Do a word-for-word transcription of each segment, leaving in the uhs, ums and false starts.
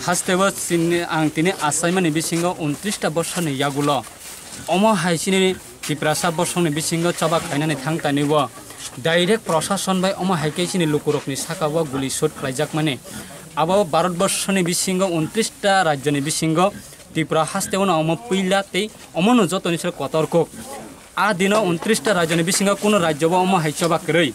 Hasteo chini, ang tini achaimani bisingo untris ta bosorni yagulo omo hai chini Tiprasa bosongni bisingo choba khlainani thang tanio. Direct prosason bai omo hai khe chini lukurokni sakao guli shoot khlaijakmani. Abo Bharat borsoni bisingo untris ta rajyoni bisingo Tripura hasteo no omo puila tei omono jotoni sero kotor kuk. A dino untris ta rajyoni bisingo kuno rajyo bo omo hai choba kwrwi.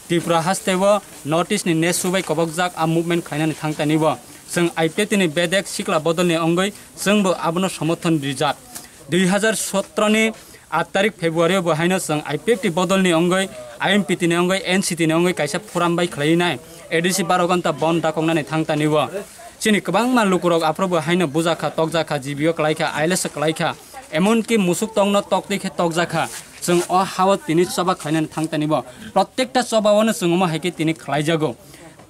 Tripura hasteo North East ni nesu bai kobokjak a movement khlainani thang tanio. Chwng I P F T ni bedek sikla bodolni wngwi chwngbo abono somorthon rijak. Dui hazar sotro ni aat tarik February o bo haino chwng I P F T bodolni wngwi, I M P T ni wngwi, N C T ni wngwi kaisa forum bai khlaiwi nai A D C baro ghonta bon dakoknani thang tanio. Chini kwbangma lukurok aphuru bo haino bujakha, tokjakha, G B O kwlaikha, I L S kwlaikha, emonki musuk tongno toktwi khe tokjakha. Chwng o hao tini choba khlainani thang tanio. Prottekta choba-ono chwng omo hai khe tini khlaijago.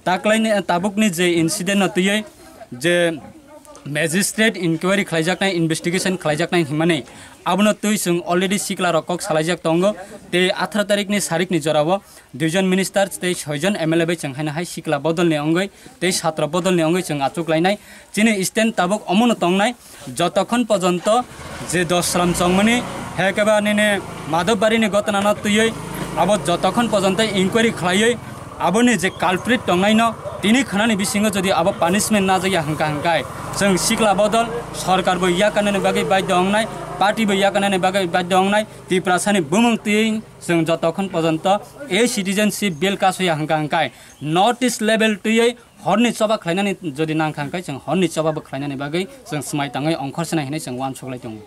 Taklaini, tabukni je incident no twiwi je magistrate inquiry khlaijaknai, investigation khlaijaknai hinmani, abono twi chwng already sikla rok kok salaijak tongo. Tei atharo tarikni sarikni jorao duijon minister tei soijon M L A bai chwng haino hai sikla bodolni wngwi tei satra bodolni wngwi chwng achuk lainai. Chini stand tabuk omono tongnai, jotokhon pojonto je dosram chongmani, hekeba nini Madhobbarini gotnano twiwi abo jotokhon pojonto inquiry khlaiwi aboni je culprit tongnaino tini khanani bisingo jodi abo punishment najaya hwnka hwnkai, chwng sikla bodol sorkar bo yakarnani bagwi baidhyo wngnai, party bo yakarnani bagwi baidhyo wngnai, Tiprasani bumung twi chwng jotokhon pojonto ei citizenship bill kasaya hwnka hwnkai North East level twiwi horni choba khlainani jodi nangkha hwnkai chwng horni choba bo khlainani bagwi chwng swmai tangwi ongkhor swnai hinwi chwng uansuk lai tongo.